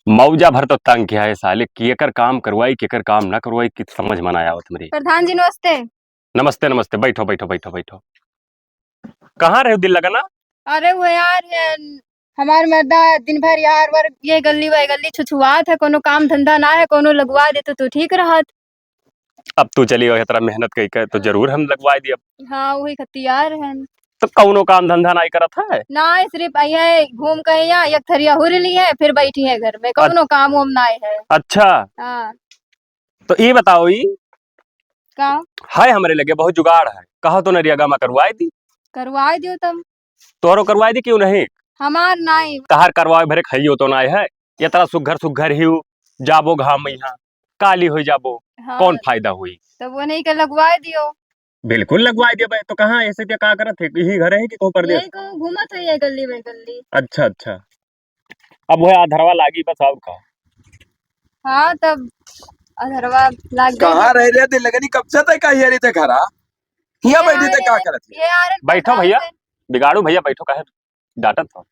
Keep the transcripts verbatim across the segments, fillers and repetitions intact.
मौजा भर तो तंग किया है साले, केकर काम करवाई, केकर काम ना करवाई, कुछ समझ में ना आवत हमरे। प्रधान जी, नमस्ते। नमस्ते, नमस्ते, बैठो, बैठो, बैठो, बैठो। कहाँ रहे दिल लगाना? अरे वो यार, ये हमार मर्दा दिन भर यार वर ये गल्ली वह गल्ली छुछुआत है, कोनो काम धंधा ना है, कोनो लगवा देते तो ठीक रहत। अब तू चली हो, इतना मेहनत कई के, तो हाँ। जरूर हम लगवाई दियब। हाँ, वही खतियार है। तो कौनो काम धंधा नाई करत है? ना, सिर्फ ये घूम के यहाँ एक थरिया हुर ली है, फिर बैठी है घर में, अच्छा। कौनो काम वाम नाई है। अच्छा। हाँ। तो ई बताओ, ई का? है हमरे लगे बहुत जुगाड़ है, कहो तो नरियागा में करवाई दी। करवाई दियो तब। तोहरो करवाई दी, क्यों नहीं? हमार नाई। तहार करवाए भरे खाइयो तो नाई है, इतना सुघर सुघर ही जाबो घाम में यहाँ, काली होई जाबो, हाँ। कौन फायदा हुई? तब वो नहीं के लगवाए दियो। बिल्कुल लगवाए दियो भाई। तो कहाँ ऐसे क्या का करत है? यही घर है कि कहूँ परदेस? यही कहूँ घूमत है ये गल्ली में गल्ली। अच्छा, अच्छा। अब वह अधरवा लागी बस, और का? हाँ, तब अधरवा लाग गई। कहाँ रह रहे थे लगनी, कब से तय का हियारी थे घरा? हिया ये बैठे थे, आरे, का करत है? ये आरे बैठो भैया, से। बिगाड़ू भैया, बैठो, काहे डांटत हो?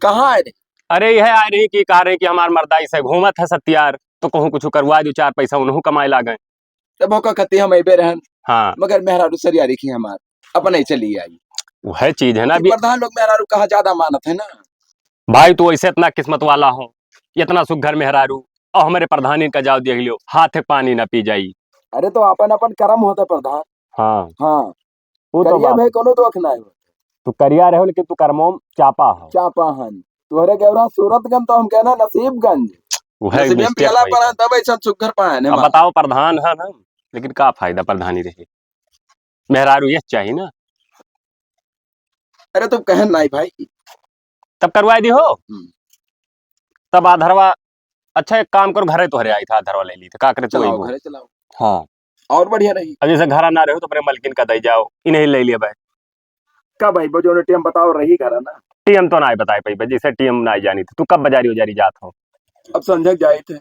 कहाँ आए रे? अरे, यह आए रही कि कह रहे कि हमार मर्दा ऐसे घूमत है सत्यार, तो कहूँ कुछ करवा दो, चार पैसा उन्हों कमाए लागे। तब ओका कती हम अइबे रहन। हाँ। मगर मेहरारू सरिया रखी हमार, अपने चली आई। वह चीज है ना, कि अभी प्रधान लोग मेहरारू कहा ज्यादा मानत है ना। भाई, तू ऐसे इतना किस्मत वाला हो, इतना सुघर मेहरारू, और हमारे प्रधानी का जाओ देख लियो, हाथ एक पानी ना पी जाई। अरे, तो अपन अपन करम होता प्रधान। हाँ। हाँ। वो तो करिया बात भाई है। कोनो दुख ना है। तू करिया रहो, लेकिन तू करमों चापा हो। चापा हन। तोहरे गेवरा सूरतगंज तो हम कहना नसीबगंज। वह नसीब में mistake पियाला होई। पड़ा तब ऐसा सुघर पाए ने अब माँ। बताओ, प्रधान है ना, लेकिन का फायदा प्रधानी रहे? मेहरारू ये चाहिए ना। अरे, तुम कहन नाई भाई। तब करवाई दी हो। हम्म। तब आधरवा, अच्छा, एक काम करो, घरे तोहरे आई था, आधरवा ले ली था, का करे तू चलाओ, अइबो? घरे चलाओ। हाँ। और बढ़िया रही। अब जैसे घरा ना रहो तो अपने मलकिन का दे जाओ, इन्हें ले लिया भाई। का भाई, वो जो टीएम बताओ रही घरा ना। टीएम तो ना बताए पाई, जैसे टीएम ना जानी थी। तू कब बाजारी उजारी जात हो? अब संझक जाए थे।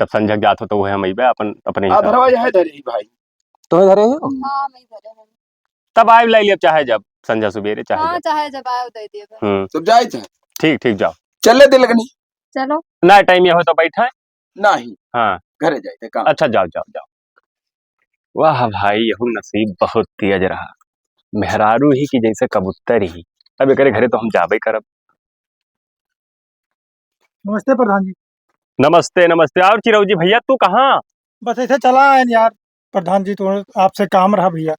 तब संझक जात हो तो वह हम अइबे अपन, अपने हिसाब आधरवा से। यह धरी भाई। तो धरे हो? हाँ, मैं धरे हूँ। तब आए ले लिया, चाहे जब संझा सुबेरे, चाहे हाँ, जब। चाहे जब आए दे दिए बस। हम्म। तब जाए थे। ठीक, ठीक, जाओ। चले दे लगनी। चलो। ना टाइम ये हो तो बैठा है। नहीं। हाँ। घरे जाए थे काम। अच्छा, जाओ, जाओ, जाओ। वाह भाई, यहू नसीब बहुत तेज रहा। मेहरारू ही कि जैसे कबूतर ही। अब एकरे घरे तो हम जाबे करब। नमस्ते प्रधान जी। नमस्ते, नमस्ते। और चिरौजी भैया, तू कहाँ? बस ऐसे चला आए यार प्रधान जी, तो आपसे काम रहा भैया।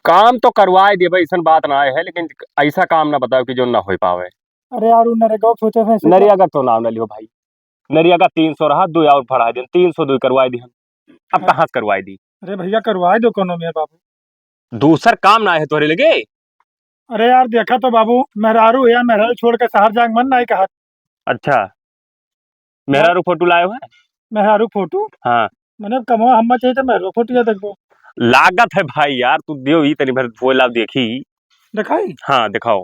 काम तो करवाए देबे, ऐसन बात ना है, लेकिन ऐसा काम ना बताओ कि जो ना हो पावे। अरे यार, उ नरेगा सोचे थे, ऐसे नरियागा तो नाम ना लियो भाई, नरियागा तीन सौ रहा, दो और बढ़ा दे, तीन सौ दो करवाए दी हम। अब हाँ। कहाँ से करवाए दी? अरे भैया, करवाए दो कोनो मेरे बाबू। दूसर काम ना है तोहरे लगे? अरे यार, देखा तो बाबू, मेहरारू है, मेहरारू छोड़ के शहर जाए के मन नहीं कहा। अच्छा, मेहरारू फोटो लाए हुए? मेहरारू फोटो? हाँ। मैंने अब कमवा हम्मा चाहिए तो मेहरारू फोटो या देखबो। लागत है भाई यार, तू दियो ई तनी भर धोए लाओ देखी। दिखाई? हाँ, दिखाओ।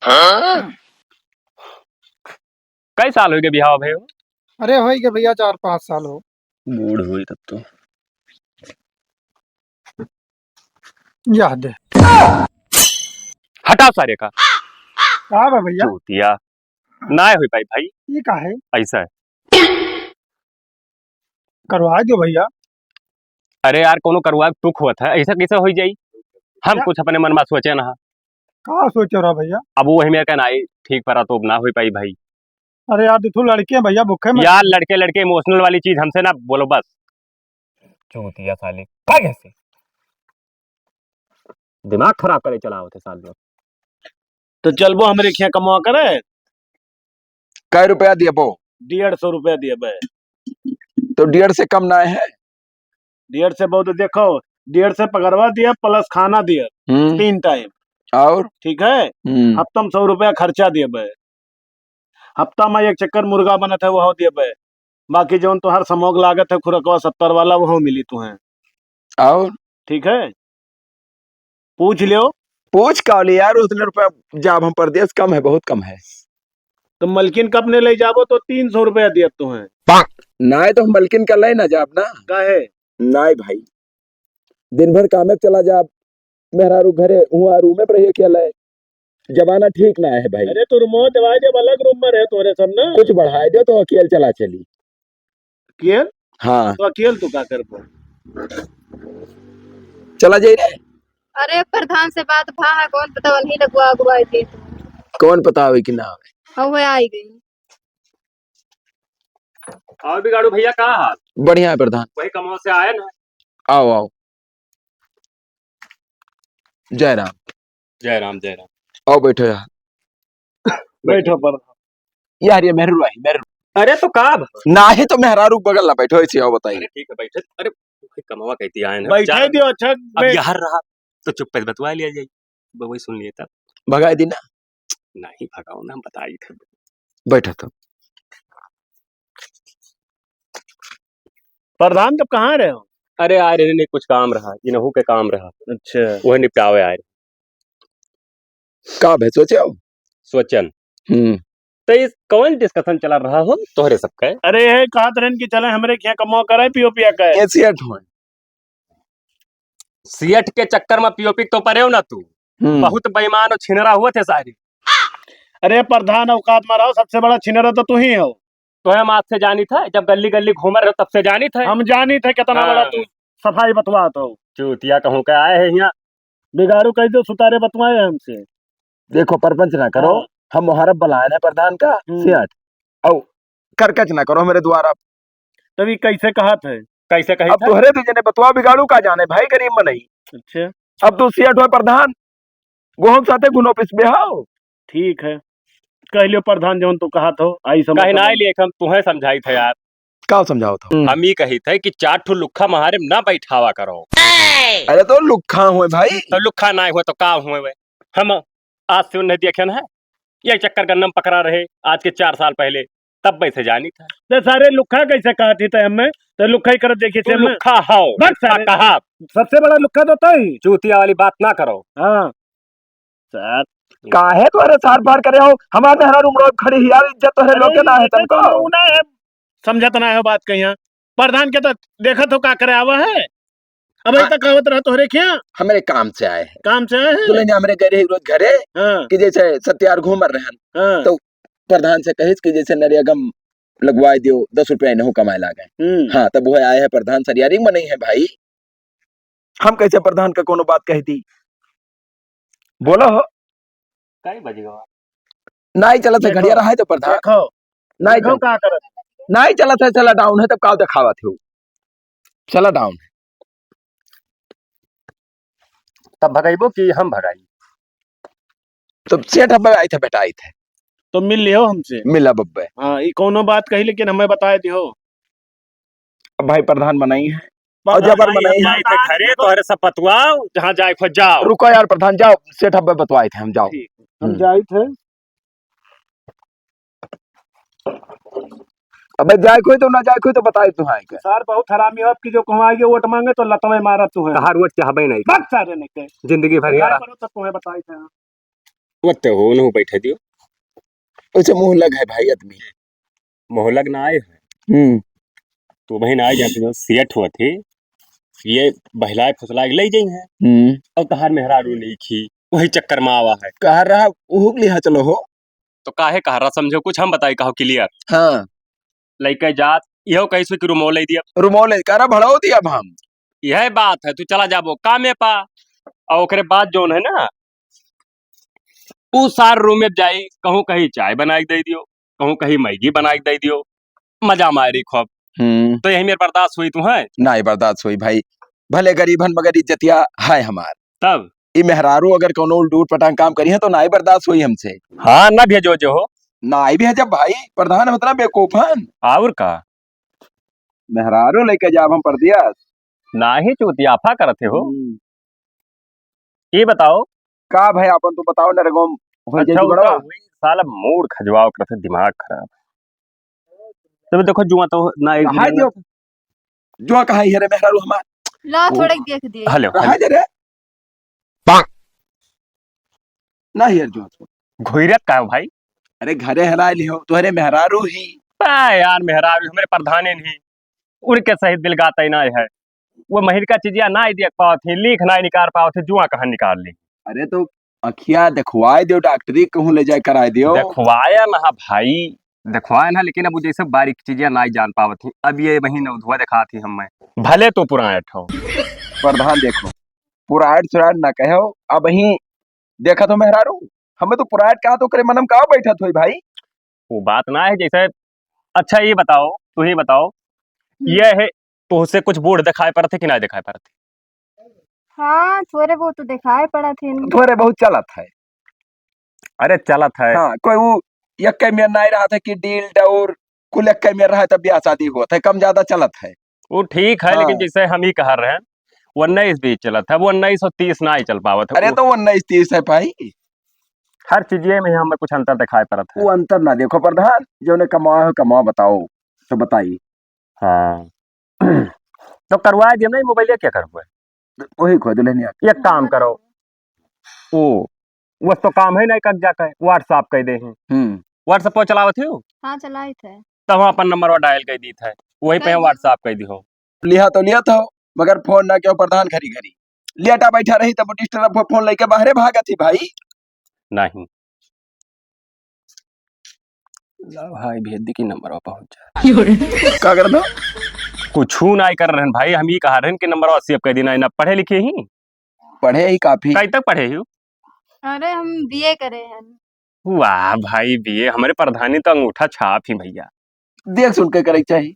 हाँ? कई साल हो गए बिहाव भए हो? अरे, हो गए भैया, चार पाँच साल हो। बूढ़ हुई तब तो। याद है। हटाओ सारे का। का बा भैया? चूतिया। ना होई पाई भाई। ये का है? ऐसा है। करवा दो भैया। अरे यार, कोनो करवा टुक होत है, ऐसा कैसे होई जाई? हम क्या? कुछ अपने मन में सोचे ना। का सोचे रहा भैया? अब वो वही मेरे का ना आई, ठीक परा तो ना होई पाई भाई। अरे यार, देखो लड़के हैं भैया, भूखे में। यार, लड़के, लड़के emotional वाली चीज हमसे ना बोलो बस। चूतिया साले, भाग यहाँ से। दिमाग खराब करे चला होते साल में। तो चलबो हमरे खिया कमवा करे। कै रुपया दियबो? डेढ़ सौ रुपया दियबे। तो डेढ़ से कम ना है? डेढ़ से बहुत, देखो, डेढ़ से पगरवा दिया plus खाना दिया, हम्म। तीन टाइम। और? ठीक है? हम्म। हफ्ता में सौ रुपया खर्चा दियबे। हफ्ता में एक चक्कर मुर्गा बनत है, वह दियबे। बाकी जौन तोहार समोग लागत है खुरकवा सत्तर वाला, वह मिली तुहें। और? ठीक है? पूछ लियो। पूछ का ले यार, उतने रुपया जाब हम परदेस कम है, बहुत कम है। तो मलकिन का अपने ले जाबो तो तीन सौ रुपया दियब तुहें। नाय तो हम मलकिन का ले ना जाब ना। काहे? नाय भाई, दिन भर कामे पे चला जाब, मेहरारू घरे हुआ रूमे पर रहिए अकेले। जमाना ठीक ना है भाई। अरे तो रूमवा देवाई दे, अलग रूम में रहे तोरे सब ना। कुछ बढ़ाई दे तो अकेल चला चली। अकेल? हाँ। तो अकेल तू का करबो? चला जाई रे। अरे प्रधान से बात भा है, कौन पता वही लगवा अगुवाई दे। कौन पता आवे कि ना आवे। हाँ, वो आई गई। और बिगाड़ू भैया, का हाल? बढ़िया है प्रधान। वही कमवा से आए ना? आओ, आओ। जय राम। जय राम, जय राम। आओ, बैठो यार। बैठो पर। यार, ये मेहरारू आई, मेहरारू। अरे, तो का भ-, नाही तो मेहरारू बगल ना बैठो, ऐसे आओ, बताइए। अरे, ठीक है, बैठे। अरे, वही कमवा कहती आए ना। बैठे दियो, अच्छा, अब मैं यार रहा, तो चुप्पे से बतवा लिया जाए। ब-, वही सुन लिए तब। भगाई दी ना? नहीं भगाओ ना, हम बताई थे। बैठा तो। प्रधान, तब कहाँ रहे हो? अरे, आ रहे, नहीं, कुछ काम रहा, इनहू के काम रहा। अच्छा। वह निपटावे आए। का भे, सोचे हो? सोचन। हम्म। तो इस कौन discussion चला रहा हो तोहरे सबके? अरे, ये कहत रहन कि चले हमरे खिया कमवा करे, पियो पिया करे। ये सेठ होए। सेठ के चक्कर में पियोपी तो परे हो ना तू। हम्म। बहुत बेईमान और छिनरा हुआ थे सारे। अरे प्रधान, औकात में रहो, सबसे बड़ा छिनरा तो तू ही हो। तो हम आज से जानी था, जब गली गली घूम रहे हो तब से जानी था। हम जानी थे कितना हाँ। बड़ा तू सफाई बतवात हो। चूतिया कहूँ के आए हैं यहाँ। बिगाड़ू कह दो, सुतारे बतवाए हमसे। देखो, परपंच ना करो, हाँ। हम मुहारब बलायन है प्रधान का, हम्म। सेठ। औ, करकच ना करो मेरे द्वारा। तभी कैसे कहत है? कैसे कही अब था? तोहरे दू जने बतवा बिगाड़ू का जाने भाई, गरीब मनई। अच्छा। अब तू सेठ हो प्रधान, गोहम साथे गुनो पिसबे हो। ठीक है, कह लियो प्रधान जौन तू कहत हो, आई समझ कहे ना में। लिए हम तुहे समझाई था यार। का समझाओ था? हम्म। हम ई कही थे कि चार ठो लुक्खा महारे में ना बैठावा करो। अरे तो लुक्खा हुए भाई। तो लुक्खा ना हुए तो का हुए वे? हम आज से उन्हें देखे ना है, ये चक्कर गन्नम पकड़ा रहे आज के चार साल पहले, तब वैसे जानी था। ते सारे लुक्खा कैसे कहती थे हमें? ते लुक्खा ही करत देखी तू थे हमें। लुक्खा हाओ, बस लुक्खा सारे। कहा। सबसे बड़ा लुक्खा तो तू ही। चूतिया वाली बात ना करो। हाँ। सर। काहे तोहरे सार पार करे हो? हमार मेहरारू उमड़ो खड़ी हियार इज्जत तोहरे अरे, लोग के ना है ये तनको। तो ना है, समझत ना है बात कहिया। प्रधान के तो देखत हो का करे आवा है। अब हाँ। तक आवत रहा तोहरे क्या? हमरे काम से आए हैं। काम से आए हैं? दुल्हनिया हमरे गए रही रोज घरे हाँ। कि जैसे सत्यार घूमर रहन। हाँ। तो प्रधान से कहिस कि जैसे नरेगा में लगवाए दियो, दस रुपया इनहू कमाए लागे। हम्म। हाँ, तब वो आए हैं प्रधान सरियारी में नहीं है भाई। हम कैसे प्रधान का कोनो बात कह दी? बोलो हो। कई बज गवा? नाई चलत है, देखो, घड़िया रहा है तो प्रधान। देखो, नाई देखो चल-, का करत। नाई चलत है, चला down है, तब का देखावत हो? चला down है। तब भगाइबो कि हम भगाई? तो सेठ अब आई थे, बेटा आई थे। तो मिल लियो हमसे। मिला बब्बे। हाँ, ई कोनो बात कही, लेकिन हमें बताए दियो। अब भाई प्रधान बनाई है। और जबर बनाई है। जाए थे घरे, तोहरे सब बतवाओ, जहाँ जाए खोज जाओ। रुको यार प्रधान, जाओ, सेठ अब बतवाए थे हम, जाओ। ठीक, हम हम्म। जाए थे। अबे जाए कोई तो ना जाए कोई तो बताए तू है के। सर बहुत हरामी हो, आपकी जो कहूँ आएगी वोट मांगे तो लतवे मारत तू है। तहार वोट चाहबे नहीं। बस सारे नहीं के। जिंदगी भर बताए यार। करो तो तुम्हें बताए थे। वत्ते हो, उन्हों बैठे दियो। उसे मुँह लग है भाई आदमी। मोहलग ना आए है। हम्म। तो बहन आए जाते जो सेठ हुआ थे, ये बहलाए फुसलाए ले जाई हैं। हम्म। और तहार मेहरारू नहीं खी, वही चक्कर में आवा है। कहा रहा, उहुक लिहा चलो हो। तो काहे कहा रहा समझो, कुछ हम बताई कहो clear। हाँ। लइके जात, इहो कहिस कि रूमो ले दिया। रूमो ले, करा भड़ो दिया अब हम। यह बात है, तू चला जाबो कामे पा। और ओकरे बाद जौन है ना, उ सार रूम में जाई, कहूँ कहीं चाय बनाई के दे दियो, कहूँ कहीं मैगी बनाई के दे दियो, मजा मारी खूब। हम्म। तो यही मेरे बर्दाश्त हुई तू है? नहीं बर्दाश्त हुई भाई, भले गरीबन मगर इज्जतिया है हमार। तब? ई मेहरारू अगर कौनो उल्टूट पटांग काम करी है तो नाई बर्दाश्त हुई हमसे। हाँ, ना भेजो जो हो। नाई भेजब भाई, प्रधान उतना बेवकूफ हन। और का? मेहरारू लेके जाब हम परदेस। नाही चूतियाफा करत हो। हम्म। ये बताओ। का भाई, आपन तो बताओ, नरगोम हो जाए अच्छा, तो बड़ा। उनका वही साला मूड खजवाओ करत है, दिमाग खराब। तब देखो, जुआ तो ना एक कहाँ दिन जो, जुआ कहाँ है रे मेहरारू हमार? ला, वो थोड़े देख दिए। हेलो, कहाँ हेलो। दे रे? ना यार, जो घुइरत का हो भाई? अरे, घरे हराय लिहो, तोहरे मेहरारू ही। आ यार, मेहरारू हमरे प्रधाने नहीं, उनके सही दिल गाता ही ना है। वो महिर का चीजिया ना ही देख पावत ही, लीख ना ही निकाल पावत ही, जुआ कहाँ निकाल ली? अरे, तो अखिया देखवाए दियो, डॉक्टरी कहूँ ले जाए कराए दियो। देखवाया ना भाई, देखवाया ना, लेकिन अब उ जैसे बारीक चीजें नाई जान पावत ही। अब ये वही नवधुआ देखात ही हमें, भले तू पुरायट हो। प्रधान देखो, पुरायट सुरायट ना कहो, अब ही देखत हो मेहरारू, हमें तो पुरायट कहा तो करे मनम का बैठत होई भाई। वो बात ना है जैसे, अच्छा ये बताओ, तू ही बताओ, हम्म। ये है, तोहसे कुछ बूढ़ दिखाई पड़त है कि ना दिखाई पड़त है? हाँ, थोड़े बहुत तो दिखाई पड़त है। थोड़े बहुत चलत है। अरे चलत है। हाँ, कोई वो यक्के में नाई रहत है कि डील डौर कुल यक्के में रहे तब ब्याह शादी होत है, कम ज्यादा चलत है। वो ठीक है, हाँ। लेकिन जैसे हम ही कह रहे हैं, उन्नीस बीस चलत है, वो उन्नीस और तीस ना ही चल पावत है। अरे वो तो उन्नीस तीस है भाई। हर चीजिए में हमें कुछ अंतर दिखाई पड़त है। वो अंतर ना देखो प्रधान, जो ने कमाओ है, कमाओ बताओ, तो बताई। हाँ। तो करवा दिए ना, मोबाइल क्या करबो? वही खो दुल्हनिया। एक काम करो, ओ, वो तो काम है नहीं, कट जाके WhatsApp कर दे हैं। हम्म। WhatsApp पर चलावत हो? हाँ, चलाइत है। तब हम अपन नंबर डायल कर दीत है, वही पे कर दो। WhatsApp कर दी हो। लिहा तो लिया था, मगर फोन ना क्यों प्रधान घरी घरी। लेटा बैठा रही तब डिस्टर्ब हो, फोन लेके बाहरे भागत ही भाई। नहीं। ला भाई, भेज दी कि नंबर पर पहुंच जाए। का कर दो? कुछ ना कर रहन भाई, हम ही कहा रहन कि नंबर सेव कर देना, ना पढ़े लिखे ही। पढ़े ही काफी। कई तक पढ़े ही? अरे, हम बीए करे हैं। वाह भाई, बीए, हमारे प्रधानी तो अंगूठा छाप ही भैया। देख सुन के करे के चाही।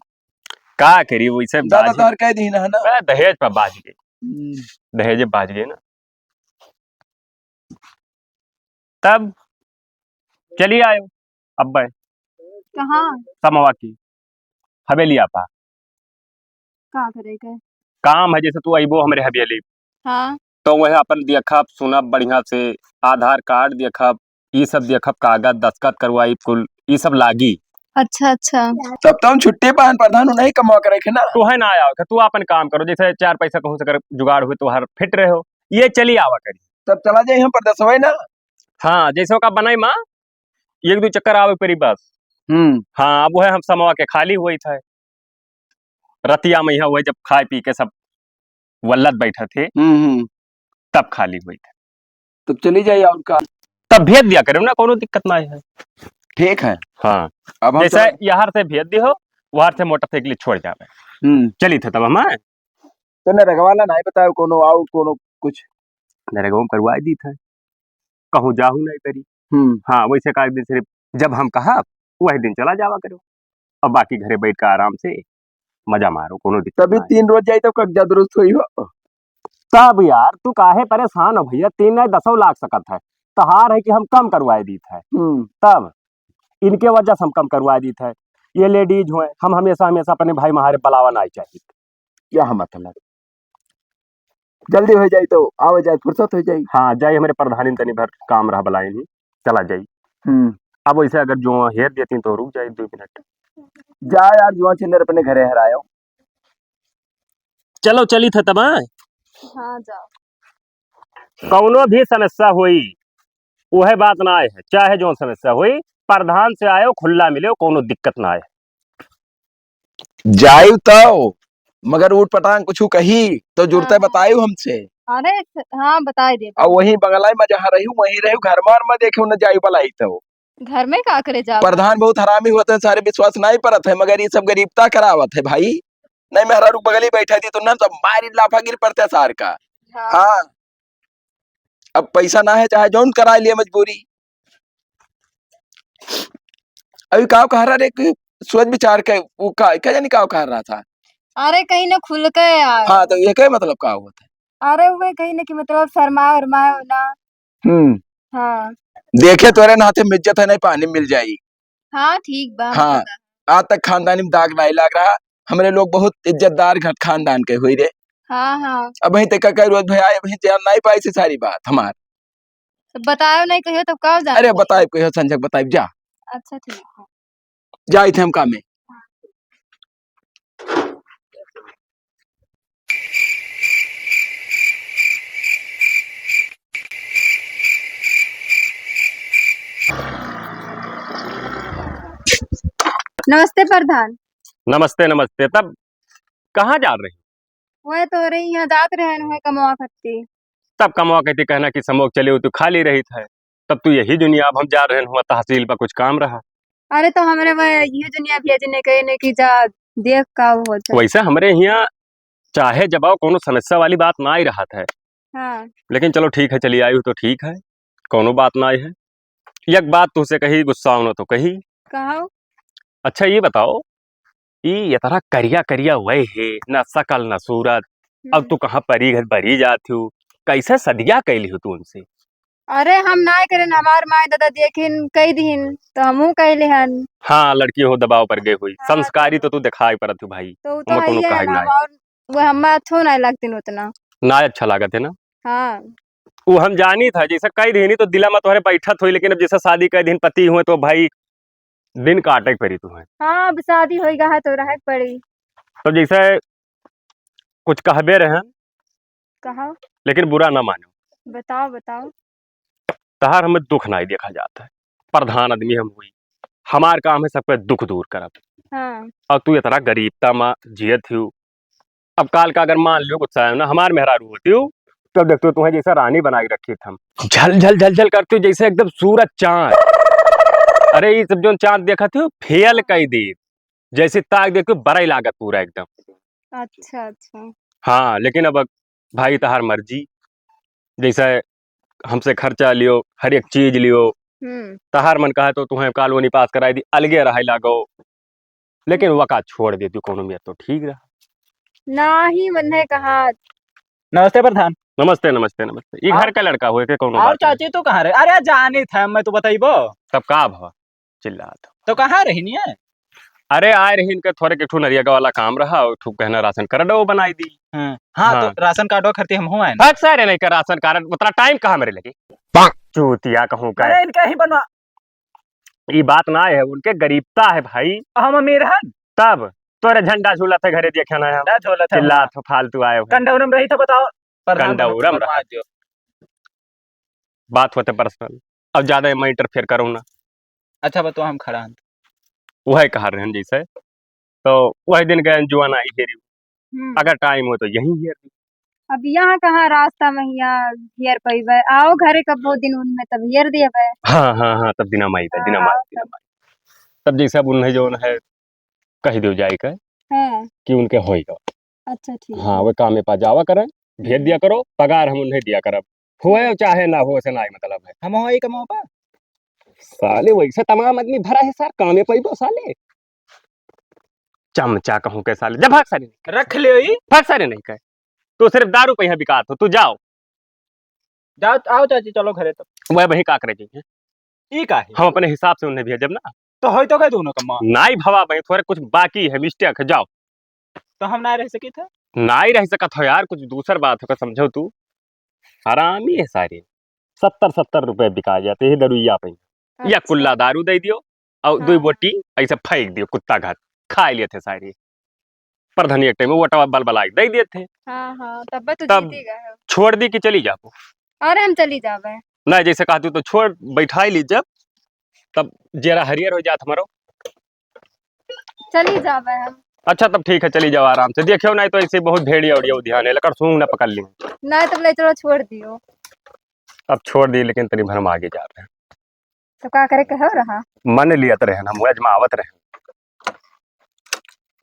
का करी, वैसे ज्यादा बाजी। तोहर कह दी ना, है ना? ए, दहेज पर बाज गई। हम्म। दहेज बाज गई ना। तब चली आयो अब्बे। कहाँ? समवा की हवेलिया पा। का करे के? काम है, जैसे तू अइबो हमरे हवेली, हाँ। तो वह अपन देखब, सुनब बढ़िया से, आधार कार्ड देखब, ई सब देखब, कागज दस्तखत करवाई कुल, ई सब लागी। अच्छा, अच्छा। तब तो हम छुट्टी पान प्रधान, उन्हीं कमावा करे के ना। तू है ना आया, तू अपन काम करो, जैसे चार पैसा कहूँ से कर जुगाड़ हुए तो हर फिट रहे हो, ये चली आवा करी। तब चला जाई हम परदेसवे ना। हाँ, जैसे ओका बनाई माँ, एक दो चक्कर आवे परी बस। हम्म। हाँ, अब वह हम समवा के खाली हुई था, रतिया में यहाँ वही जब खाए पी के सब वल्लत बैठे थे, हम्म, हम्म। तब खाली हुई थे। तब चली जाए और का? तब भेज दिया करो ना, कोनो दिक्कत ना है। ठीक है। हाँ। अब हम जैसे चल- यहाँ से भेज दी हो, वहाँ से मोटरसाइकिल छोड़ जावे। हम्म। चली थे तब हम आए। तो नरेगा वाला नहीं बताओ, कोनो आओ, कोनो कुछ? नरेगा में करवाए दी थे, कहूँ जाहू नहीं करी। हम्म। हाँ, वैसे का एक दिन सिर्फ जब हम कहा, वही दिन चला जावा करो। अब बाकी घरे बैठ के आराम से मजा मारो, कोनो दिक्कत तभी ना है। तीन रोज जाई तो कब्जा दुरुस्त होई हो। तब यार, तू काहे परेशान हो भैया? तीन नहीं, दसों लाग सकत है। तहार है कि हम कम करवाए दीत है। हम्म। तब इनके वजह से हम कम करवाए दीत है। ये लेडीज हुए, हम हमेशा, हमेशा अपने भाई महारे बुलावा नहीं चाहिए। क्या मतलब? जल्दी हो जाई तो आवे जाए फुर्सत हो जाई। हाँ, जाई, हमरे प्रधानी तनी भर काम रहा बलाइन ही, चला जाई। हम्म। अब वैसे अगर जो हेर देती तो रुक जाई दो मिनट। जा यार, जुआ छिंदर अपने घरे हरायो। चलो, चली थे तब, हाँ? हाँ, जाओ। कौनो भी समस्या होई, वह बात ना आए है, चाहे जो समस्या होई, प्रधान से आयो, खुल्ला मिले, कौनो दिक्कत ना आए। जायु तो, मगर ऊट पटांग कुछ कही तो जुड़ते हाँ, हाँ। बतायु हमसे। अरे, हाँ, बताए दे। और वही बंगला में जहाँ रही, वहीं रही, घर मार में देखे उन्हें जायु बलाई तो। घर में का करे जाओ? प्रधान बहुत हरामी होते हैं, सारे विश्वास नहीं परत है, मगर ये सब गरीबता करावत है भाई। नहीं, मेहरारू बगली बैठा थी तो ना, सब मारी लाफा गिर पड़ते सार का। हाँ। हाँ। अब पैसा ना है, चाहे जौन करा लिए मजबूरी। अभी का कह रहा रे, कि सोच विचार के, वो का, क्या जानी का कह रहा था? अरे, कहीं ना खुल के यार। हाँ, तो ये क्या मतलब का होता है? अरे, वो कहीं ना कि मतलब शर्माए उर्माए हो ना। हम्म। हाँ। देखे तोरे नाते में इज्जत है, नहीं पानी मिल जाई। हाँ, ठीक बा, हाँ। पता। आज तक खानदानी में दाग नहीं लग रहा। हमरे लोग बहुत इज्जतदार घर खानदान के हुई रे। हाँ, हाँ। अब वहीं तक का रोज भैया, वहीं जान नहीं पाई से सारी बात हमार। तो बतायो नहीं कहियो तब का जान अरे पाई? बताइब कहियो संझक बताइब जा। अच्छा, ठीक है। जाई थे हम कामे। नमस्ते प्रधान। नमस्ते, नमस्ते। तब कहाँ जा रही? वह तो रही यहाँ जात रहे हैं, वह कमवा खत्ती। तब कमवा कहती कहना कि समोक चले हो, तू खाली रहित है। तब तू यही दुनिया, अब हम जा रहे हुआ तहसील पर कुछ काम रहा। अरे तो हमरे वह यही दुनिया भेजने कहे ने कि जा देख का होत है। वैसे हमरे हियाँ चाहे जब आओ, कोनो समस्या वाली बात ना ही रहत है। हाँ। लेकिन चलो ठीक है, चली आई हो तो ठीक है, कोनो बात ना है। एक बात तुझसे कही, गुस्सा हो ना तो कही। कहो। अच्छा ये बताओ, ई इतना करिया करिया वह है, ना शकल ना सूरत, अब हम्म। तू कहाँ परी घर परी जात हो, कैसे सदिया कैली हो तू उनसे? अरे हम नाय करेन, हमार माय दादा देखिन कई दिहिन तो हमहू कह लेहन। हाँ, लड़की हो दबाव पर गई हुई, हाँ, संस्कारी तो तो तू दिखाई पड़त हो भाई, तो उ तो उमा है कोनो ही है कहे ना, नाय। और वो हम्मा अच्छो नाय लगतिन उतना। नाय अच्छा लागत है ना? हाँ। वो हम जानी था, जैसे कह दिहिन तो दिला में तोहरे बैठत हुई, लेकिन अब जैसे शादी कह दिहिन पति हुए तो भाई दिन काटे के पड़ी तुम्हें। हाँ, अब शादी होई गा है तो रहे के पड़ी। तो जैसे कुछ कहबे रहन, कहा? लेकिन बुरा ना मानो। बताओ, बताओ। तहार हमें दुख नाई देखा जाता है, प्रधान आदमी हम हुई, हमार काम है सबके दुख दूर करब। हाँ। और तू इतना गरीबता में जियत हो, अब काल का अगर मान लियो गुस्सा है ना, हमार मेहरारू होती हो, तब देखते हो तुम्हें जैसे रानी बनाई रखी थम, झल झल झल झल करती हो जैसे एकदम सूरज चांद। अरे ये सब जो चांद देखत हो फेल कई दी, जैसे ताक देखते हो बरई लागत पूरा एकदम। अच्छा, अच्छा। हाँ, लेकिन अब भाई तहार मर्जी, जैसे हमसे खर्चा लियो, हर एक चीज लियो, हम्म। तहार मन कहा तो तुम्हें कॉलोनी पास कराई दी, अलगे रहे लागो, लेकिन वका छोड़ देती कोनो मियाँ तो ठीक रहा। नाही, मन्ने कहा। नमस्ते प्रधान। नमस्ते, नमस्ते, नमस्ते। ये आओ। घर का लड़का हुए के कोनो आओ बात नहीं। चाची, तू कहाँ रहे? अरे जानी था मैं, तू बताइबो। तब का भवा? चिल्लात हो। तो कहाँ रही नहीं है? अरे आए रही इनके थोड़े के ठू नरिया वाला काम रहा, और ठू कहना राशन कार्ड वो बनाई दी। हाँ, हाँ, हाँ। तो राशन कार्ड खरती हम हुआ है ना। भाग सारे नहीं कर राशन कार्ड, उतना टाइम कहाँ मेरे लगे? चूतिया कहूँ का। अरे इनका ही बनवा। ई बात ना है, उनके गरीबता है भाई। हम अमीर हन। तब तोरे झंडा झूलत है घरे देखे ना हम। ना झूलत है चिल्लात हम। हो फालतू आए हो। कंडौरम रही था बताओ। प्रधान कंडौरम बनवा रहा। दियो। बात होते पर्सनल, अब ज्यादा एमा इंटरफेयर करो ना। अच्छा बताओ, हम खड़ा हन। वही कहा रहन जैसे, तो वही दिन गए जुआन आई हेरी। हम्म। अगर टाइम हो तो यहीं हेर दी। अब यहाँ कहाँ रास्ता में यहाँ हेर पइबे, आओ घरे कब बहुत दिन उनमें तब हेर दिए बे। हाँ, हाँ, हाँ, तब दिना माई बे, दिना हाँ, माई, दिना तब। माई। तब जैसे अब उन्हें जो है कह दियो जाए के हाँ। कि उनके होई गवा। अच्छा, ठीक हाँ, है। वो कामे पा जावा करें, भेज हम्म। दिया करो, पगार हम उन्हें दिया करब। होए चाहे ना हो, से ना मतलब है। हम होई कमाओ पा। साले वैसे तमाम आदमी भरा है सार, कामे पइबो साले। चमचा कहूँ के साले, जा भाग सारे। रख ले ई। भाग सारे नहीं कहे। तू सिर्फ दारू पे यहाँ बिकात हो, तू जाओ। जाओ, आओ चाची, चलो घरे तब। वह वहीं का करे जाइए। ई का है? हम अपने हिसाब से उन्हें भेजब ना। तो होई तो गए दोनों कमा। नाई भवा भाई, थोड़े कुछ बाकी है, मिस्टेक है, जाओ। तो हम ना रह सकी थे? नाई रह सकत हो यार, कुछ दूसर बात हो, समझो तू। हरामी है सारे। सत्तर सत्तर रुपए बिका जाते हैं दरुइया पे। या अच्छा। कुल्ला दारू दे दियो और दो हाँ। बोटी ऐसे फेंक दियो, कुत्ता घात खा लिए थे सारे। प्रधानी एक टाइम वोटवा बल बलाई दे दिए थे। हाँ, हाँ, तब तो तब जीती गए हो। छोड़ दी कि चली जाबो? अरे हम चली जाबे। नहीं, जैसे कहती तो छोड़, बैठाई ली जब, तब जेरा हरियर हो जात हमारो। चली जाबे हम। अच्छा, तब ठीक है, चली जाओ आराम से। देखियो नहीं तो ऐसे बहुत भेड़िया उड़िया उधियान है, लकड़ सूंघ ना पकड़ ली। नहीं, तब ले चलो, छोड़ दियो। अब छोड़ दी, लेकिन तनी भर हम आगे जा रहे हैं। तो का करे कहो रहा? मन लियत रहे, हम अजमावत रहे।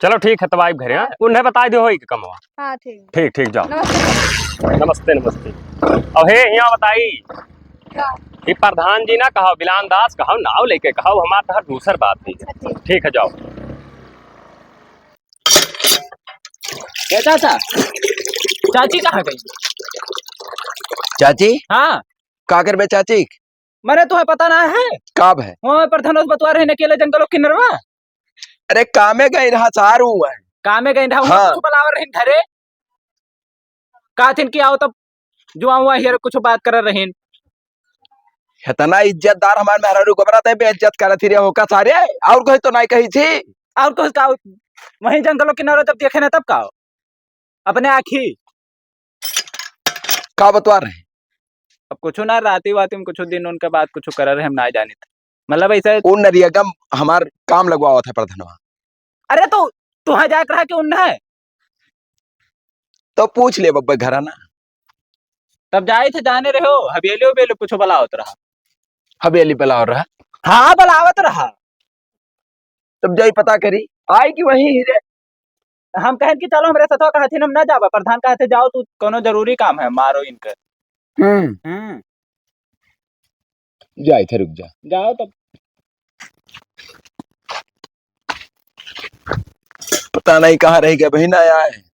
चलो ठीक है, तब आइब घरे, हाँ? हाँ। उन्हें बताई दियो होई के कमवा। हाँ, ठीक। ठीक, ठीक, जाओ। नमस्ते। नमस्ते, नमस्ते। अब हे, यहाँ बताई। का? ये प्रधान जी ना कहो, बिलान दास कहो, नाव लेके कहो, हमार तहर दूसर बात है। अच्छा, ठीक। ठीक है, जाओ। ए चाचा, चाची कहाँ गई? चाची? हाँ। का करबे चाची? मने तुहे पता ना है? का भय? वहाँ प्रधान बतवा रहे अकेले जंगलों किनरवा। अरे कामे गई रहा सारू है। कामे गई रहा, हाँ। कुछ बुलावर रही घरे। कहथिन कि आओ तब जो आऊँ हियर कुछ बात कर रहीन। इतना इज्जतदार हमार मेहरारू को बनाते बेइज्जत करत ही रे हो का सारे? और कोई तो नहीं कही थी? और कुछ का, वहीं जंगलों किनारे जब देखे ना तब का? अपने आँखी। का बतवा रहे? अब कुछ ना, राती वाती में कुछ दिन उनके बाद कुछ कर रहे, हम ना जानित। मतलब ऐसे उन नरियगम हमार काम लगवावत है प्रधनवा। अरे तो तुहाँ जाए के रहा कि उन्हें? तो पूछ ले बब्बे घरा ना। तब जाइत है, जाने रहो, हवेली उवेली कुछ बुलावत रहा। हवेली बुलावत रहा? हाँ, बुलावत रहा। तब जाई पता करी, आई कि वहीं ही रे। हम कहन कि चलो हमरे सथवा, कहथिन हम ना जाबा, प्रधान कहथे जाओ तू, कोनो जरूरी काम है, मारो इनके। हम्म। हम्म। जाई थे, रुक जा। जाओ तब। पता नहीं कहाँ रह गया, बहिन आया है।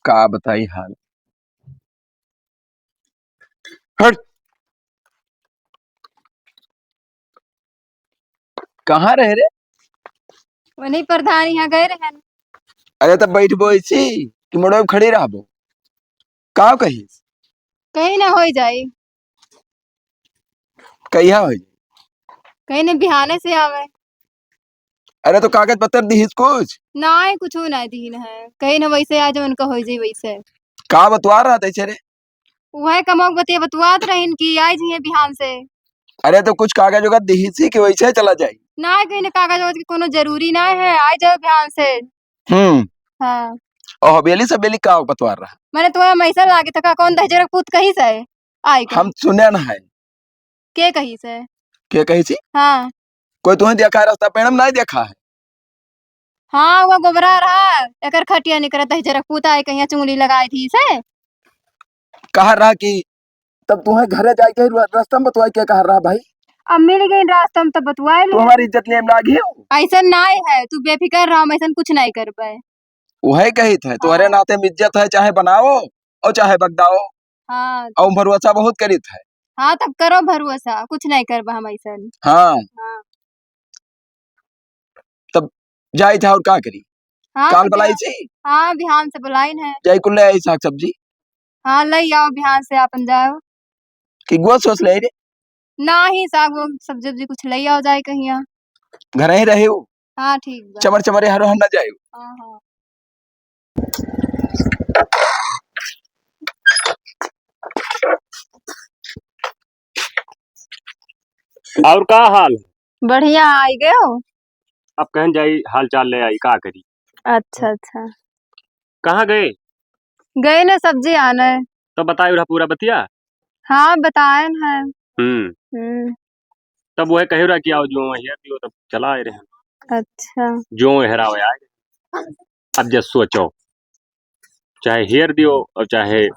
का बताई हाल। हट। कहाँ रहे रे? वही प्रधान यहाँ गए रहन। अरे तब बैठबो ऐसी कि मोड़ो खड़ी रहबो? का कही? कहीं ना होई जाई। कहिया होई? कहीं ना बिहाने से आवे। अरे तो कागज पत्तर दिहिस कुछ? नाय, कुछ नाय दीन है। कहीं ना वैसे आज उनका होई जाई वैसे। का बतवा रहा था इसे रे? वह कमौक बतिया बतवात रहिन कि आई जाइए बिहान से। अरे तो कुछ कागज वगैरह दिहिस ही कि वैसे चला जाई? नाय, कहीं ना कागज वागज के कोनो जरूरी नाय है, आई जाओ बिहान से। हम्म। हाँ। और हवेली से बेली का बतवा रहा? मैंने तुम्हें मैसा लागे था का कौन दहजरक पूत कही से आई के? हम सुने ना है। के कही से? के कही सी? हाँ। कोई तुम्हें देखा है रास्ता पेड़ में? नहीं देखा है। हाँ, वो गोबरा रहा, एकर खटिया निकरत है, जरा पूता है, कहिया चुंगली लगाई थी से। कहा रहा कि तब तुम्हें घरे जाए के रु-, रास्ता में बतवाई के कहा रहा भाई? अब मिल गई रास्ता में तो बतवाए ले। तुम्हारी इज्जत लेम लागी हो। ऐसा नाय है, तू बेफिकर रहो, हम ऐसा कुछ नहीं करबे। वही कही थे, तुम्हारे हाँ। नाते में इज्जत है, चाहे बनाओ और चाहे बगदाओ। हाँ। और भरोसा बहुत करी थे। हाँ, तब करो भरोसा, कुछ नहीं करबा हम ऐसा। हाँ। हाँ। तब जाई था और का करी? हाँ, काल तो बुलाई जा-, छी? हाँ, बिहान से बुलाइन है। जाई कुल ले आई साग सब्जी। हाँ, ले आओ बिहान से आपन जाओ। कि गोस वोस ले आई रे? नाही, साग वाग सब्जी उब्जी कुछ ले आओ जाए कहिया। घर ही रहे हो? हाँ, ठीक बा। चमर चमर हरो हम ना जाए। हाँ, हाँ। और का हाल? बढ़िया, आई गए हो? अब कहन जाई, हाल चाल ले आई, का करी? अच्छा, अच्छा। कहाँ गए? गए ना सब्जी आने। तो बताए रहा पूरा बतिया? हाँ, बताए न है। हम्म। हम्म। तब वह कहे रहा कि आओ जो वहीं दियो, तब चला आए रहे। अच्छा। जो हेरावे आए। अब जब सोचो, चाहे हेर दियो और चाहे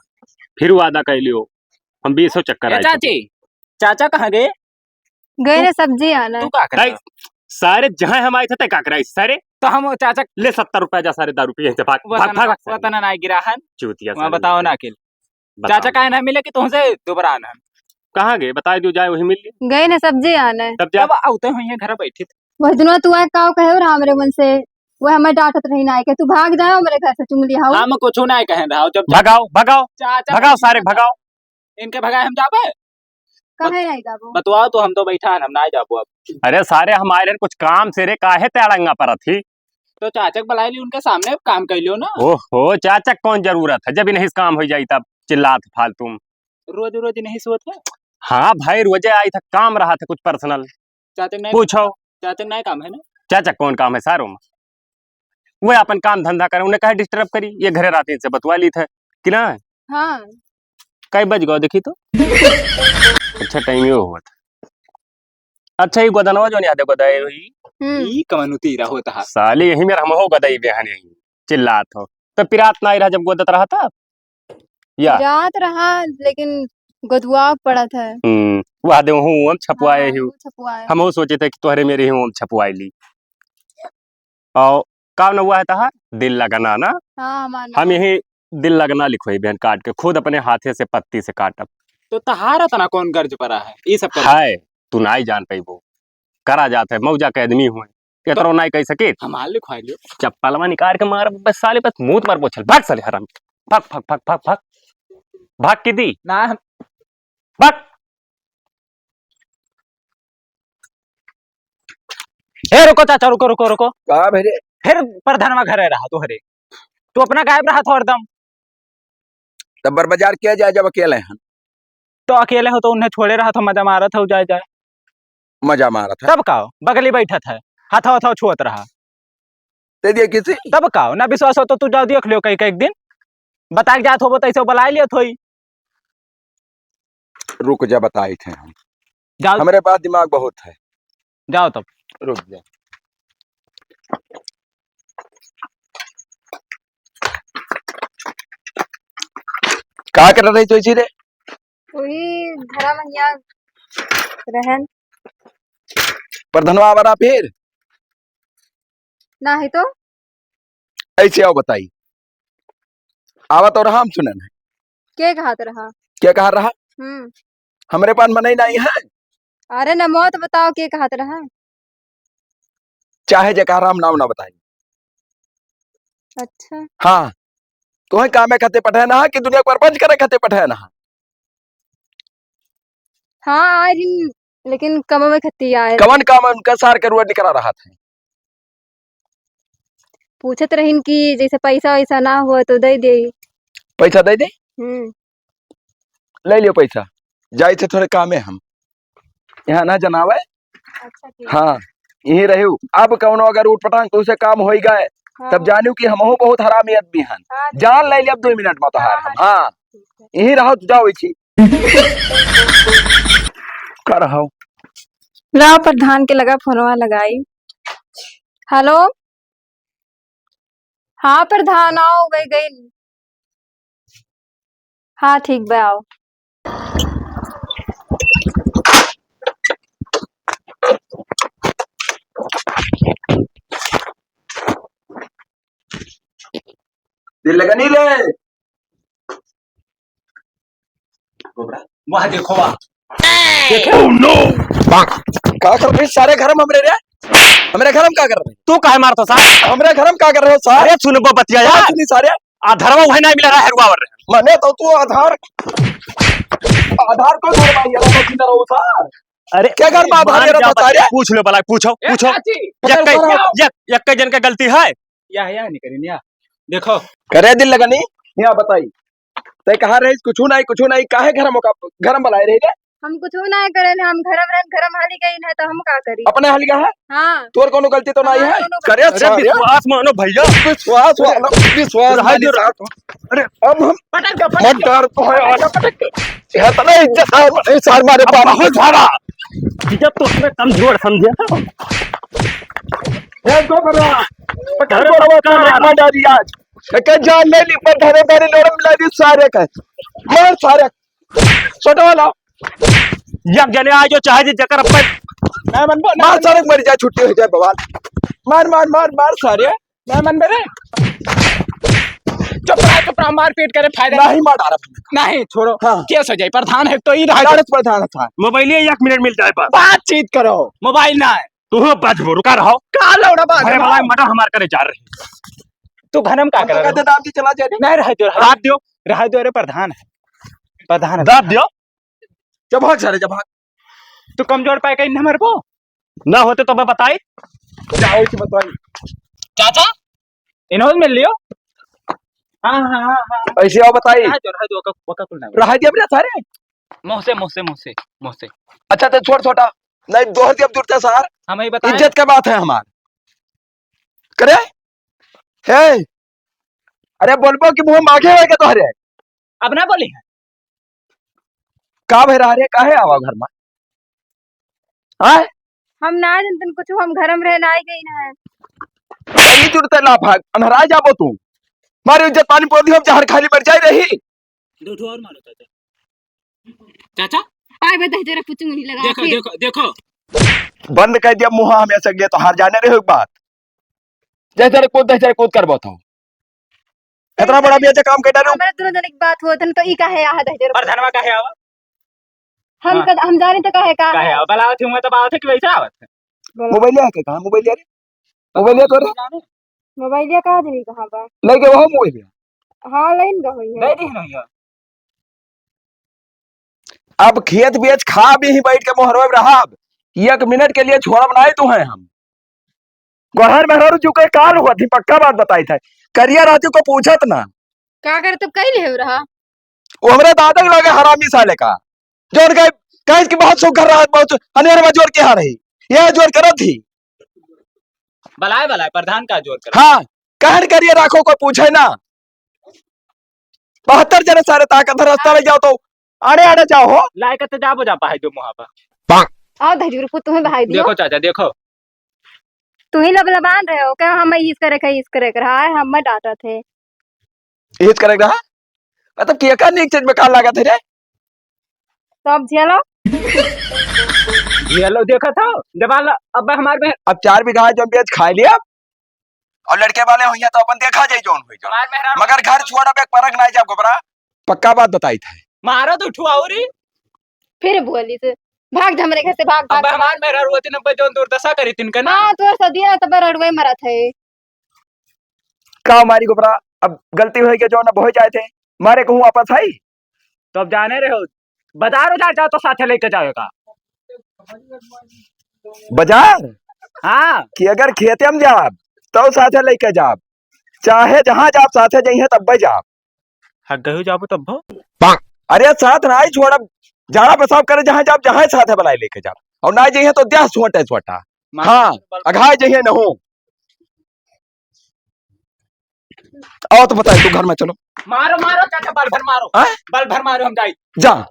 फिर वादा कर लियो, हम बीसों चक्कर ए आए चाची, चाचा कहाँ गए? गए तू, रे सब्जी आने। तू का करे? नहीं, सारे जहाँ हम आए थे, तै का कराई सारे? तो हम चाचा ले सत्तर रुपया जा सारे दारू पिए थे, भाग, वो भाग, तना, भाग, भाग वो सारे। तना नाय गिरा हन। चूतिया वहाँ सारे बताओ लोग। ना अकेले। बताओ चाचा ना। काहे ना मिले कि तुमसे दोबारा आना है। कहाँ गए? बताए दियो, जाए वही मिल लिए। गए ना सब्जी आने। तब जा। तब आउते हुई हैं घर बैठी थे। वही दिनवा तू आए काव कहे रहा हमरे मन से, वो हमें डांटत रही ना आए के, तू भाग जाओ हमरे घर से चुंगली हाउ। हम कुछ ना कहे रहा, जब भगाओ, भगाओ, चाचा भगाओ सारे, भगाओ। इनके भगाए हम जाबे? काहे नहीं जाबो? बतवाओ तो, हम तो बैठा हन, हम नहीं जाबो अब। अरे सारे, हम आए रहे कुछ काम से रे, काहे ते अड़ंगा परत ही? तो चाचा के बुला ली, उनके सामने काम कर लियो ना। ओहो, चाचा के कौन जरूरत है, जब इन्हीं से काम हो जाई तब चिल्लात फालतू में। रोज रोज नहीं सोत है? हाँ भाई, रोजे आई था, काम रहा था कुछ personal। चाचा के नहीं पूछो। चाचा के नहीं काम है ना? चाचा के कौन काम है सारों में? वह अपन काम धंधा करे, उन्हें काहे disturb करी? ये घरे रात से बतवा ली थे कि ना? हाँ। कई बज गो देखी तो? अच्छा time यो हुआ था। अच्छा, ये गोदनवा जो नहीं आते गोदाए हुई। हम्म। ई कमनुती रहो तहा। साले यही मेरा हम हो गदाई बेहन यही चिल्लात हो। तो पिरात ना आई रहा जब गोदत रहा था? या। पिरात रहा, लेकिन गोदुआ पड़ा था। हम्म, वह दे हूँ हम छपवाए हाँ, ही। वो छपवाए। हम वो सोचे थे कि तोहरे मेरे ही हम छपवाए ली। और का नौवा है तहार? दिल लगना ना? हाँ, हमार हम नौवा। यही दिल लगना लिखोई बहन काट के, खुद अपने हाथे से पत्ती से काटब। तो तहार इतना कौन गर्ज पड़ा है? ई सब कर हाय, तू नाई जान पैबो। करा जात है, मौजा के आदमी हुए। इतरो नाई कह सके। हमार लिखवाई लियो। चप्पलवा निकाल के मार, बस साले, बस मुंह मार बोछल। भाग साले हराम। भाग, भाग, भाग, भाग, भाग। भाग की दी। ना, हम भाग। ए, रुको चाचा, रुको, रुको, रुको। का भई रे? फिर प्रधानवा घरे रहा तोहरे। तू अपना गायब रहा था हरदम। तब बर बाजार किया जाए जब अकेले हैं? तो अकेले हो तो उन्हें छोड़े रहा था, मजा मारत हो, जाए, जाए। मजा मारत है। तब का हो? बगली बैठत है, हाथो, हाथो छुअत रहा। दे दिया किसी? तब का हो? ना विश्वास हो तो तू जाओ देख लियो कई, कई एक दिन। बताइ के जात होबो, तैसे बुलाइ लियो थोई। रुक जा, बताइत है हम। जाओ। हमरे पास दिमाग बहुत है। जाओ तब। रुक जा। का कर रही तू इसी रे? वही धरा महिया रहन। प्रधनवा आवा रहा फिर? नाही तो। ऐसे आओ बताई। आवा तो रहा, हम सुनन है। के कहत रहा? के कहा रहा? हम्म। हमरे पास मनई नाही है। अरे नमो तो बताओ के कहत रहा? चाहे जे कहा रहा, हम नाम ना बताई। अच्छा। हाँ। तुहे कामे खातिर पठाए ना कि दुनिया को प्रपंच करे खातिर पठाए ना? हाँ, आए रही, लेकिन कमावे खातिर आए रही। कवन काम उनका सार के रुआ निकला रहा था? पूछत रहिन कि जैसे पैसा वैसा ना हो तो दे दे। पैसा दे दे? हम्म। ले लियो पैसा, जाइत है थोड़े कामे हम। यहाँ ना जनावे। अच्छा, ठीक। हाँ, यहीं रहियो। अब कौनो अगर उठपटांग तो उसे काम होई गए, हाँ। तब जानियो कि हमहू बहुत हरामी आदमी हन। हाँ, जान ले लियो अब दो मिनट में तोहार हाँ, हम। हाँ, हाँ। ठीक है। यहीं रहो, तू जाओ इसी। का रहो? लाओ प्रधान के लगा फोनवा लगाई। हेलो, हाँ प्रधान, आओ, गई, गई। हाँ, ठीक बा, आओ। दिल लगा नहीं रे। वाह, देखो, वाह। देखे? Oh, no! का कर रहे सारे घर में हमरे रे? हमरे घर में का कर रहे? तू काहे मारत हो सार? हमरे घर में का कर रहे हो सार? अरे सुन बो बतिया का यार। सुनी सारे? आ धरवा वही ना मिला रहा है, रुआवर रहे। मने तो तू आधार, आधार को घर में ये रखा किधर हो सार? अरे क्या घर में आधार मान ये जा रखा बता, सारे? पूछ लो भला, पूछो, ए, पूछो। चाची, यक्के, पकड़ लो। यक-, यक्के जन के गलती है। या, या नहीं करीन, या। देखो। करे दिल लगनी, या बताई। तै कहा रहीस, कुछु नाई, कुछु नाई, काहे घर में का, घर में बुलाए रही रे? हम कुछु नाई करे, हम घर में रहन, घर में हाली गई है, तो हम का करी? अपने हाली का है? हाँ। तोर कोनो गलती तो नाई हमार है? कोनो गलती करे अरे सारे। विश्वास मानो भैया। विश्वास अरे, वाला, विश्वास रहा मानी दो। साथ। अरे, अब हम पटक दो, पटक मत दो। डर तो है, पटक दो, पटक दो। ये तो नहीं, इज्जत है, नहीं, सार मारे अब बाप। बहुत सारा। इज्जत तो उसमें कमजोर समझे। ये दो बड़ा। पटक अरे, दो, पटक दो। मत डर आज। एक जान ले ली, पर धरे धरे लोड़म ला दी सारे का। मार सारे। छोटा वाला। एक जने आ जो चाहे जी जकर अपन। ना मन बो, ना मार मन सारे बो। मर जाए, छुट्टी हो जाए बवाल। मार, मार, मार, मार सारे। ना मन बे रे। चुप रहा, चुप रहा, मारपीट करे फायदा नहीं, नहीं। मार डाला। नहीं, छोड़ो। हाँ। केस हो जाए, प्रधान है तो ही रहा। डालत प्रधान था। मोबाइल एक मिनट मिल जाए बस। बातचीत करो। मोबाइल ना है। तू बच बुरु का रहो। का लौड़ा बात अरे है? भाई, मर्डर हमार करे जा रहे। तू घर में का हम कर तो रहे कहते हो? दाब दी चला जाए। नहीं, रह दो, रह दाब दियो। रह दो, अरे प्रधान है। प्रधान है। दाब दियो। जब भाग सारे, जब भाग। तू कमजोर पाए कहीं न मरबो। ना होते तो मैं बताई। जाओ इसे बताई। चाचा, इन्होंने मिल लियो। हाँ, हाँ, हाँ, हाँ। ऐसे आओ बताई। रह दो, रह दो, ओका, ओका कुल ना। रह दिया अपने सारे। मोह से, मोह से, मोह से, मोह से। अच्छा, तो छोड़ छोटा। नहीं, दोहर दिया दूर ते सार। हम ही बताए। इज्जत का बात है हमार। करे? हे? अरे बोलबो कि मुंह मागे होए के तोहरे? अब ना बोली है। का भे रहा रे? काहे आवा घर में? आय? हम ना जनतन कुछ, हम घर में रहे ना आई गई ना है। नहीं जुड़ते ला भाग, अनहरा जाबो तू। मारे इज्जत पानी पोर दी, हम जहर खाली मर जाए रही। दो ठो और मारो चाचा। चाचा? आए बे दहिजरा पुचुंगनी लगा देखो, के। देखो, देखो। बंद कर दिया मुंह, हमें सगले तो हार जाने रहे एक बात। जैसे रे कूद, जैसे रे कूद करबो तो। इतना बड़ा भी अच्छा काम कर डालो। हमारे दोनों जने की बात हुआ था तो ई काहे आहा दहिजरा? और धनवा काहे आवा? हम हाँ। कद-, हम जाने तो काहे का काहे है? आवा? बलावत ही हुआ तब आवत है कि वैसे आवत है? बोलो। मोबाइल है के कहाँ? मोबाइल है रे? मोबाइल है तो रे? मोबाइल है कहाँ जानी कहाँ बा? लेके वो मोबाइल है। हाँ, लाइन का होई है। दे दी नहीं है। अब खेत बेच खा भी ही बैठ के मोहरवे में रहब, एक मिनट के लिए छोड़ब नाई तुहे हम। गोहर मेहरारू चुके काल हुआ थी, पक्का बात बताई था। करिया रहती को पूछत ना। का करे तब कही ले रहा? वो हमरे दादा के लगे हरामी साले का। जोन कहे, कहे कि बहुत सुख कर रहा है, बहुत अनेर में जोर के आ रही। ये जोर करत थी। बलाए, बलाए, प्रधान का जोर करत। हाँ, कहन करिए राखो, कोई पूछे ना। बहत्तर जने सारे ताकत है, रास्ता ले जाओ तो। आड़े आड़े जाओ हो। लायक तो जाबो जा पाए दो मुहा पर। आओ दहिजर पूत, तुम्हें बहाई दियो। देखो चाचा, देखो। तू ही लबलबान रहे हो क्या? हम इस करे के, इस करे के रहा है, हम डांटत है। इस करे के रहा? मतलब कि एका नीक चीज में का लागत है रे? सब झेलो। झेलो देखत हो, देवाल अब हमार में। अब चार बीघा जौन बेच खाए लिया, और लड़के वाले होइया तो अपन देखा जाई जौन होई जौन। हमार मेहरारू मगर घर छोड़ अब एक परक ना जाब गोबरा, पक्का बात बताई था। मारो तो उठुआ हो रही। फिर बोली से, "भाग जा हमरे घर से, भाग, अब भाग।" हमार मेहरारू होती न, जौन दुर्दशा करी तिनके ना। हाँ, तोर सदिया तब रड़ुए मरत है। का मारी गोबरा, अब गलती होई के जौन अब हो जाए थे, मारे कहूँ वापस आई। तो अब जाने रहे हो, बाजार उजार जाओ तो साथे लेके जाओ का? बाजार? हाँ। कि अगर खेते में जाब, तो साथे लेके जाब, चाहे जहाँ जाब, साथे जइहे तब्बे जाब। हग गहू जाबो तब्बो? अरे साथ ना आई छोड़ब, जाड़ा पेशाब करे जहाँ जाब, जहाँ साथे बुलाए लेके जाब, और ना जइहे तो द्या छोटे छोटा। मार हाँ, बल- अघाए जइहे न हो। आओ तो बताई, तू घर में चलो। मारो, मारो चाचा, बल भर मारो। हाँ? बल भर मारो, हम जाई। जा।